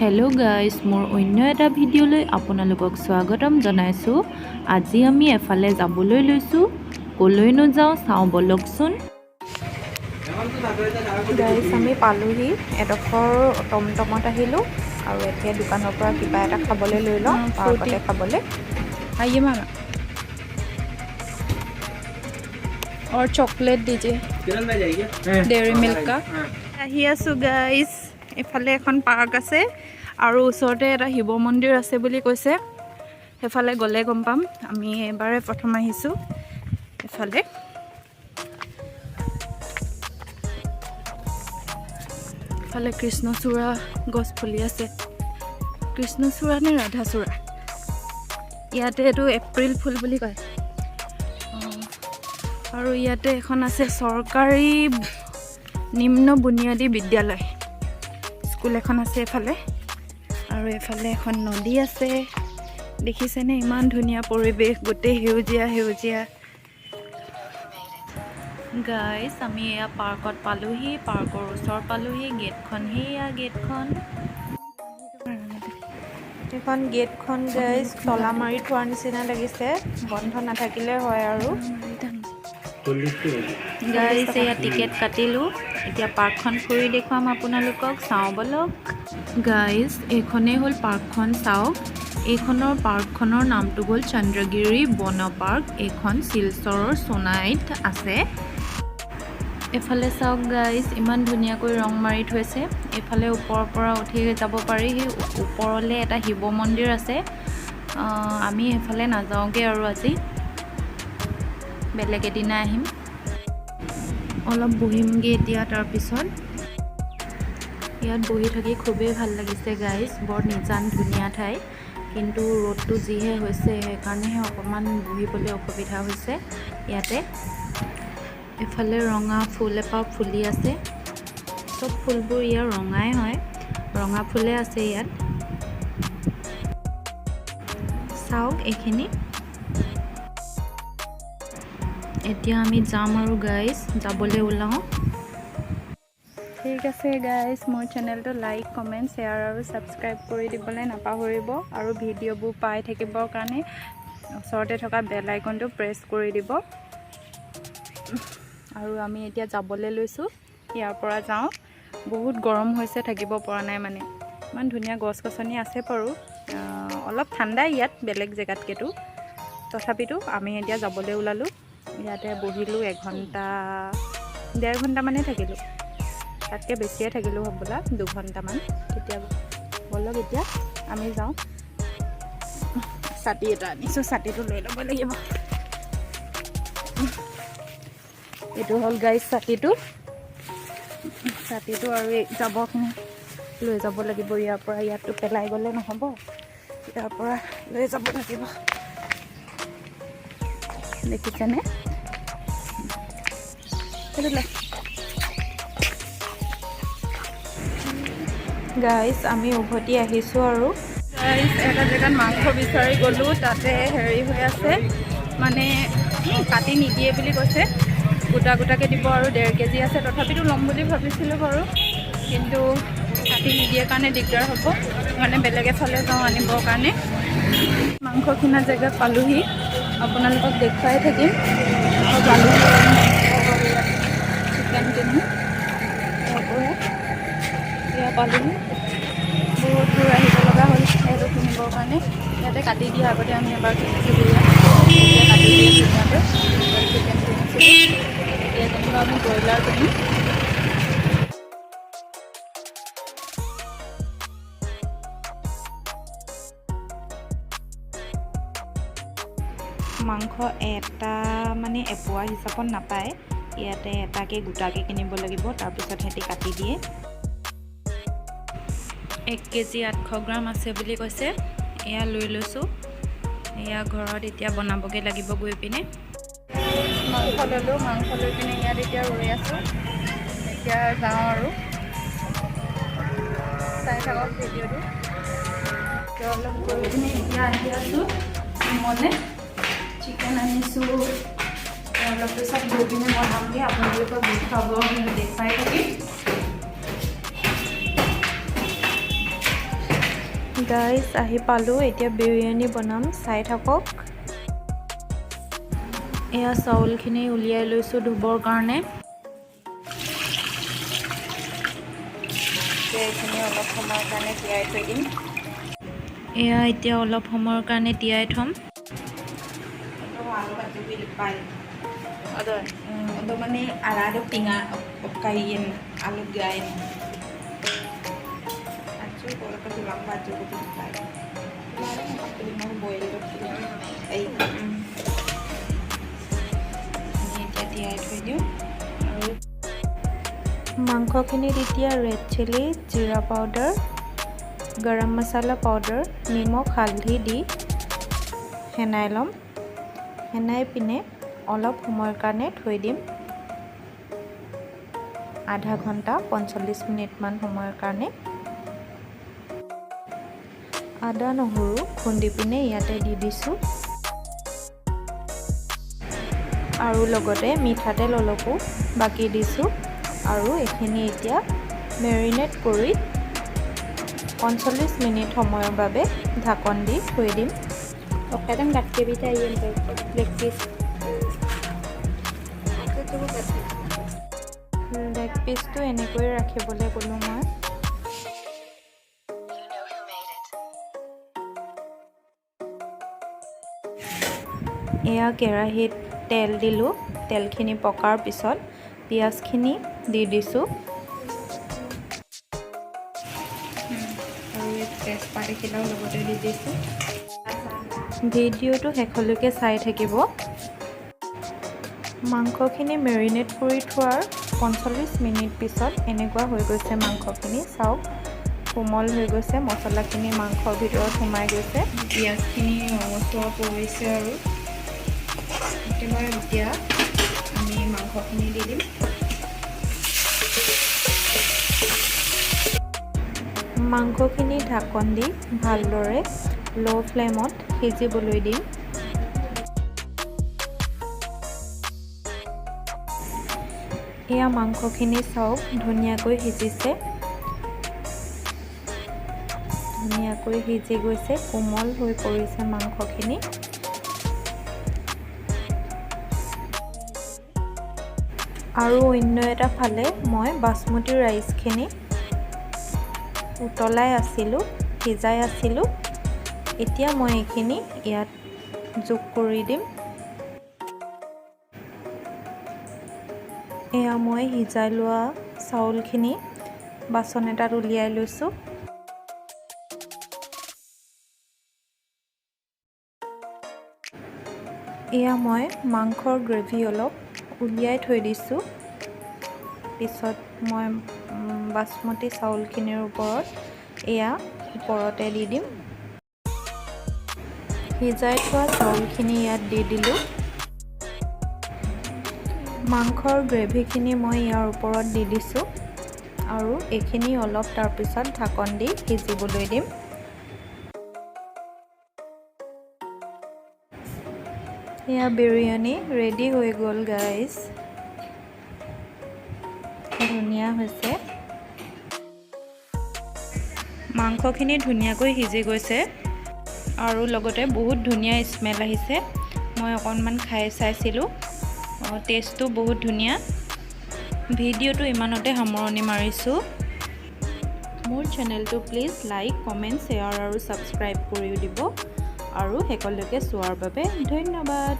Hello' guys, মোৰ অন্য এটা ভিডিঅ'লৈ আপোনালোকক স্বাগতম জনাইছোঁ। আজি আমি এফালে যাবলৈ লৈছোঁ। ক'লৈনো যাওঁ, চাওঁ ব'লকচোন। গাইজ, আমি পালোহি এডোখৰ। টমটমত আহিলোঁ আৰু এতিয়া দোকানৰ পৰা কিবা এটা খাবলৈ লৈ লওঁ। পাৰ্কতে খাবলৈ। आइए मामा, और चॉकलेट दीजिए डेयरी मिल्क का। আহি আছোঁ গাইজ। এইফালে এখন পাৰ্ক আছে আৰু ওচৰতে এটা শিৱ মন্দিৰ আছে বুলি কৈছে। সেইফালে গ'লে গম পাম। আমি এবাৰে প্ৰথম আহিছোঁ এইফালে। ইফালে কৃষ্ণচূড়া গছ ফুলি আছে। কৃষ্ণচূড়া নে ৰাধাচূড়া? ইয়াতে এইটো এপ্ৰিল ফুল বুলি কয়। আৰু ইয়াতে এখন আছে চৰকাৰী নিম্ন বুনিয়াদী বিদ্যালয়, স্কুল এখন আছে এফালে। আৰু এফালে এখন নদী আছে। দেখিছেনে, ইমান ধুনীয়া পৰিৱেশ, গোটেই সেউজীয়া সেউজীয়া। গাইজ, আমি এয়া পাৰ্কত পালোহি, পাৰ্কৰ ওচৰ পালোহি। গেটখন, সেয়া গেটখন। সেইখন গেটখন গাইজ তলা মাৰি থোৱাৰ নিচিনা লাগিছে। বন্ধ নাথাকিলে হয় আৰু। গাইজ, এয়া টিকেট কাটিলোঁ। এতিয়া পাৰ্কখন ফুৰি দেখুৱাম আপোনালোকক, চাওঁ ব'লক। গাইজ, এইখনেই হ'ল পাৰ্কখন, চাওক। এইখনৰ পাৰ্কখনৰ নামটো হ'ল চন্দ্ৰগিৰি বন পাৰ্ক। এইখন শিলচৰৰ সোণাইত আছে। এইফালে চাওক গাইজ, ইমান ধুনীয়াকৈ ৰং মাৰি থৈছে। এইফালে ওপৰৰ পৰা উঠি যাব পাৰি। সেই ওপৰলৈ এটা শিৱ মন্দিৰ আছে। আমি সেইফালে নাযাওঁগৈ আৰু আজি, বেলেগ এদিনা আহিম। অলপ বহিমগৈ এতিয়া তাৰপিছত। ইয়াত বহি থাকি খুবেই ভাল লাগিছে গাইজ। বৰ নিজান ধুনীয়া ঠাই। কিন্তু ৰ'দটো যিহে হৈছে, সেইকাৰণেহে অকণমান বহিবলৈ অসুবিধা হৈছে ইয়াতে। এফালে ৰঙা ফুল এপাহ ফুলি আছে। চব ফুলবোৰ ইয়াৰ ৰঙাই হয়, ৰঙা ফুলে আছে ইয়াত। চাওক এইখিনি। এতিয়া আমি যাম আৰু গাইজ, যাবলৈ ওলাওঁ। ঠিক আছে গাইজ, মোৰ চেনেলটো লাইক, কমেণ্ট, শ্বেয়াৰ আৰু ছাবস্ক্ৰাইব কৰি দিবলৈ নাপাহৰিব। আৰু ভিডিঅ'বোৰ পাই থাকিবৰ কাৰণে ওচৰতে থকা বেল আইকনটো প্ৰেছ কৰি দিব। আৰু আমি এতিয়া যাবলৈ লৈছোঁ, ইয়াৰ পৰা যাওঁ। বহুত গৰম হৈছে, থাকিব পৰা নাই। মানে ইমান ধুনীয়া গছ গছনি আছে বাৰু, অলপ ঠাণ্ডাই ইয়াত বেলেগ জেগাতকৈতো। তথাপিতো আমি এতিয়া যাবলৈ ওলালোঁ। ইয়াতে বহিলোঁ এঘণ্টা, 1.5 ঘণ্টামানেই থাকিলোঁ, তাতকৈ বেছিয়ে থাকিলোঁ হ'বলা, 2 ঘণ্টামান। তেতিয়া ব'লক, এতিয়া আমি যাওঁ। ছাতি এটা আনিছোঁ, ছাতিটো লৈ ল'ব লাগিব। এইটো হ'ল গাইজ ছাতিটো। ছাতিটো আৰু এই জাবৰখিনি লৈ যাব লাগিব ইয়াৰ পৰা। ইয়াততো পেলাই গ'লে নহ'ব, ইয়াৰ পৰা লৈ যাব লাগিব। দেখিছেনে? সেইটো লৈ। গাইজ, আমি উভতি আহিছোঁ আৰু। গাইজ, এটা জেগাত মাংস বিচাৰি গ'লোঁ, তাতে হেৰি হৈ আছে, মানে কাটি নিদিয়ে বুলি কৈছে, গোটা গোটাকৈ দিব। আৰু 1.5 কেজি আছে, তথাপিতো ল'ম বুলি ভাবিছিলোঁ বাৰু, কিন্তু কাটি নিদিয়ে কাৰণে দিগদাৰ হ'ব। মানে বেলেগ এফালে যাওঁ আনিবৰ কাৰণে। মাংস কিনা জেগাত পালোহি, আপোনালোকক দেখুৱাই থাকিম। পালোহি, চিকেন কিনি তাৰ পৰা এয়া পালোহি। বহুত দূৰ আহিব লগা হ'ল সেইটো কিনিবৰ কাৰণে। ইয়াতে কাটি দিয়ে। আগতে আমি এবাৰ কিনিছিলোঁ ইয়াত, এতিয়া কাটি দিয়ে ধুনীয়াকৈ। চিকেন কিনিছিলোঁ, এতিয়া যেনিবা আমি ব্ৰইলাৰ কিনিম। মাংস এটা মানে এপোৱা হিচাপত নাপায় ইয়াতে, এটাকে গোটাকৈ কিনিব লাগিব, তাৰপিছত সিহঁতি কাটি দিয়ে। 1 কেজি 800 গ্ৰাম আছে বুলি কৈছে। এয়া লৈ লৈছোঁ। এয়া ঘৰত এতিয়া বনাবগৈ লাগিব গৈ পিনে। মাংস ল'লোঁ। মাংস লৈ পিনে ইয়াত এতিয়া ৰৈ আছোঁ। এতিয়া যাওঁ আৰু, চাই থাকক ভিডিঅ'টো। অলপ গৈ পিনে এতিয়া আহি আছোঁ ৰুমলৈ। চিকেন আনিছোঁ, অলপ পিছত গৈ পিনে বনামগৈ। আপোনালোকক দেখুৱাব, দেখুৱাই থাকিম। গাইজ, আহি পালোঁ। এতিয়া বিৰিয়ানী বনাম, চাই থাকক। এয়া চাউলখিনি উলিয়াই লৈছোঁ ধুবৰ কাৰণে। এতিয়া এইখিনি অলপ সময়ৰ কাৰণে তিয়াই থৈ দিম। এয়া এতিয়া অলপ সময়ৰ কাৰণে তিয়াই থ'ম। মানে arado tinga kain alu gain acu kalau ke tulang baju ko pintai boil এই এতিয়া তিয়াই থৈ দিওঁ আৰু মাংসখিনিত এতিয়া ৰেড চিলি, জিৰা পাউডাৰ, গৰম মছলা পাউডাৰ, নিমখ, হালধি দি সেনাই ল'ম। সেনাই পিনে অলপ সময়ৰ কাৰণে থৈ দিম, আধা ঘণ্টা 45 মিনিটমান সময়ৰ কাৰণে। আদা নহৰু খুন্দি পিনে ইয়াতে দি দিছোঁ আৰু লগতে মিঠাতেল অলপো বাকি দিছোঁ আৰু এইখিনি এতিয়া মেৰিনেট কৰি 45 মিনিট সময়ৰ বাবে ঢাকন দি থৈ দিম। Kadang activity leg piece. Leg পিচটো এনেকৈ ৰাখিবলৈ ক'লোঁ মই। You know who made it. এয়া কেৰাহীত তেল দিলোঁ। তেলখিনি পকাৰ পিছত পিঁয়াজখিনি দি দিছোঁ। আৰু এই তেজপাত এখিলাও লগতে দি দিছোঁ। ভিডিঅ'টো শেষলৈকে চাই থাকিব। মাংসখিনি মেৰিনেট কৰি থোৱাৰ 45 মিনিট পিছত এনেকুৱা হৈ গৈছে মাংসখিনি। চাওক, কোমল হৈ গৈছে, মছলাখিনি মাংসৰ ভিতৰত সোমাই গৈছে। পিঁয়াজখিনি ৰঙচুৱা পৰিছে আৰু একেবাৰে। এতিয়া আমি মাংসখিনি দি দিম। মাংসখিনি ঢাকন দি ভালদৰে ল' ফ্লেমত সিজিবলৈ দিম। এয়া মাংসখিনি চাওক, ধুনীয়াকৈ সিজিছে, ধুনীয়াকৈ সিজি গৈছে, কোমল হৈ পৰিছে মাংসখিনি। আৰু অন্য এটা ফালে মই বাচমতি ৰাইচখিনি উতলাই আছিলোঁ, সিজাই আছিলোঁ। এতিয়া মই এইখিনি ইয়াত যোগ কৰি দিম। এয়া মই সিজাই লোৱা চাউলখিনি বাচন এটাত উলিয়াই লৈছোঁ। এয়া মই মাংসৰ গ্ৰেভি অলপ উলিয়াই থৈ দিছোঁ। পিছত মই বাচমতি চাউলখিনিৰ ওপৰত এয়া ওপৰতে দি দিম। সিজাই থোৱা চাউলখিনি ইয়াত দি দিলোঁ। মাংসৰ গ্ৰেভিখিনি মই ইয়াৰ ওপৰত দি দিছোঁ আৰু এইখিনি অলপ তাৰপিছত ঢাকন দি সিজিবলৈ দিম। এয়া বিৰিয়ানী ৰেডি হৈ গ'ল গাইজ। ধুনীয়া হৈছে। মাংসখিনি ধুনীয়াকৈ সিজি গৈছে আৰু লগতে বহুত ধুনীয়া স্মেল আহিছে। মই অকণমান খাই চাইছিলোঁ, টেষ্টটো বহুত ধুনীয়া। ভিডিঅ'টো ইমানতে সামৰণি মাৰিছোঁ। মোৰ চেনেলটো প্লিজ লাইক, কমেণ্ট, শ্বেয়াৰ আৰু ছাবস্ক্ৰাইব কৰিও দিব আৰু শেষলৈকে চোৱাৰ বাবে ধন্যবাদ।